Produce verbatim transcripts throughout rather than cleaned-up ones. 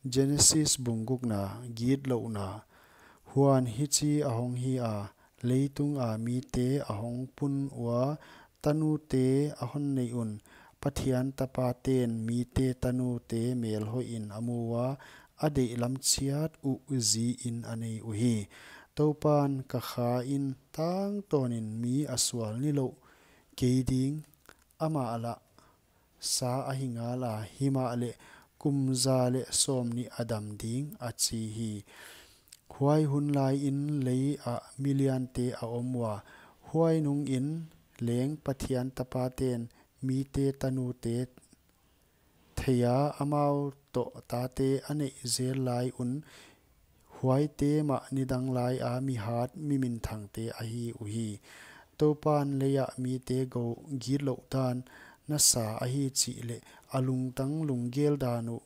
Genesis bung gukna. Gitlouhna. Huan hichi ahong hi a, leitunga mite ahong pun ua, tanute ahon nei un. Pathian tapaten mite tanute melhoihin amu ua, adeihlam chiat uh ziin anei uhi. Toupan, Ka khain tangtawnin mi asual nilouh kei ding, amah lah sa ahi ngala, himahleh kum za leh sawmnih adam ding, achi hi. Huai hun laiin leiah miliante aom ua, huai nungin leng Pathian tapaten mite tanute theia amau toh tate aneih zel lai un, huaite mah nidang laia mihat miminthangte ahi uhi. Toupan, Leiah mite gou gitlouh dan nasa ahi chih leh, alungtang lunggel dan uh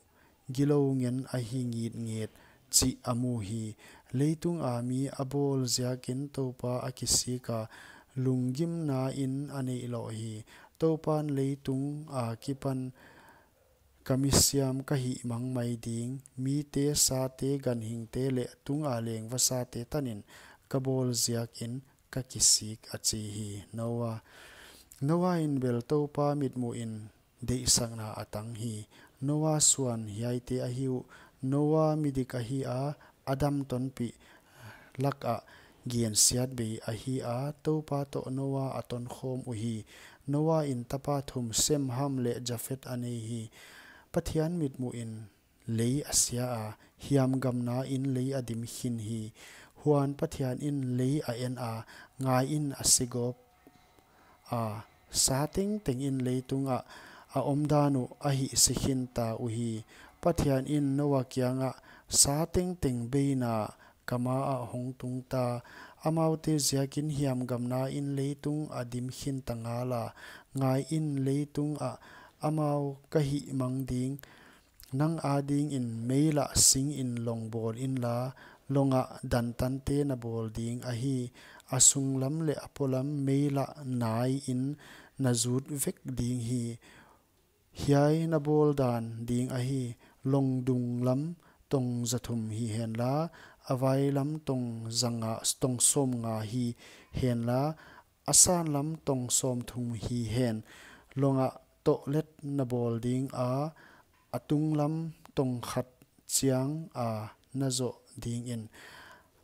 gilou ngen ahi ngitnget, chih amu hi. Leitunga mi abawl ziakin Toupa akisika, lunggimnain aneih lou hi. Toupan, Leitung akipan ka misiam ka hihmang mai ding, mite, sate, ganhingte leh tunga leng vasate tanin ka bawl ziakin ka kisik, achi hi. Noa. Noain bel Toupa mitmuhin deihsakna atang hi. Noa suan hiaite ahi uh. Noa midik ahia, Adam tonpih lakah gensiatbei ahia, Toupa toh Noa atonkhawm uhi. Noain tapa thum, Sem, Ham leh Japhet anei hi. Pathian mitmuhin lei asia a, hiamgamnain lei adim khin hi. Huan Pathianin lei a-en a, ngaiin, a segawp a, sa tengtengin leitungah a omdan uh ahihse khinta uhi. Pathianin Noa kiangah, Sa tengteng beina ka maah hongtungta, amaute ziakin hiamgamnain leitung adim khinta ngala, ngaiin, leitungah amau ka hihmang ding. Nang adingin mei lah singin long bawl inla, longah dantante na bawl ding ahi. A sunglam leh a polam mei lah naiin na zut vek ding hi. Hiai na bawldan ding ahi: long dunglam tong zathum hi henla, a vailam tong zanga, tong sawmnga hi henla, a sanlam tong sawmthum hi hen. Longah tohlet na bawl dinga, a tunglam tong khat chianga na zoh dingin.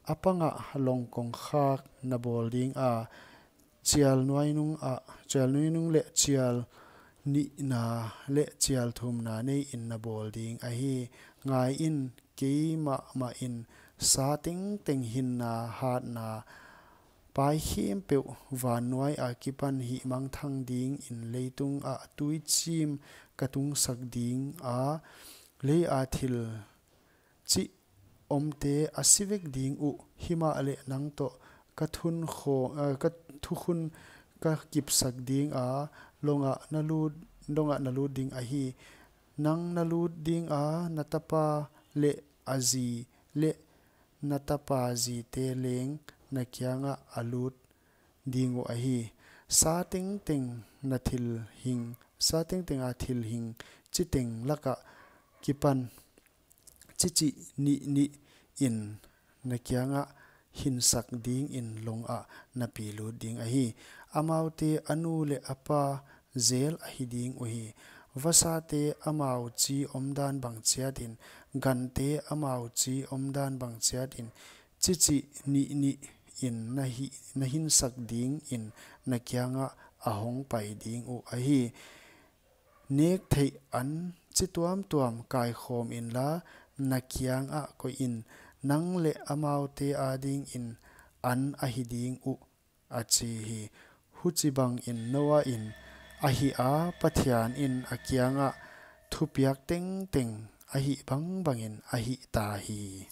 A pangah long kongkhak na bawl dinga, chial nuainung ah, chial nuainung leh chial nihna leh chial thumna neiin na bawl ding ahi. Ngaiin, keimahmahin sa tengteng hinna, hatna, pai khempeuh van nuai akipan hihmangthang dingin leitungah tuichim ka tungsak dinga, leia thil chih omte a si vek ding uh. Himahleh nang toh ka thun kho, eh, ka thukhun ka kipsak dinga, longah na lut, longah na lut ding ahi. Nang na lut dinga, na tapa leh a zi leh na tapa zite leng na kiangah a lut ding uh ahi. Sa tengteng na thil hing, sa tengtenga thil hing chiteng laka kipan chichih nihnihin na kiangah hinsak dingin longah na pi lut ding ahi. Amaute a nu leh a pa zel ahi ding uhi. Vasate amau chi omdan bang chiatin, gante amau chi omdan bang chiatin, chichih nihnihin na hi, na hinsak dingin na kiangah a hongpai ding uh ahi. Nektheih an chi tuamtuam kaikhawm inla, na kiangah koihin, nang leh amaute adingin an ahi ding uh, a chi hi. Huchibangin Noain a hih a, Pathianin a kiangah thupiak tengteng a hih bangbangin a hihta hi.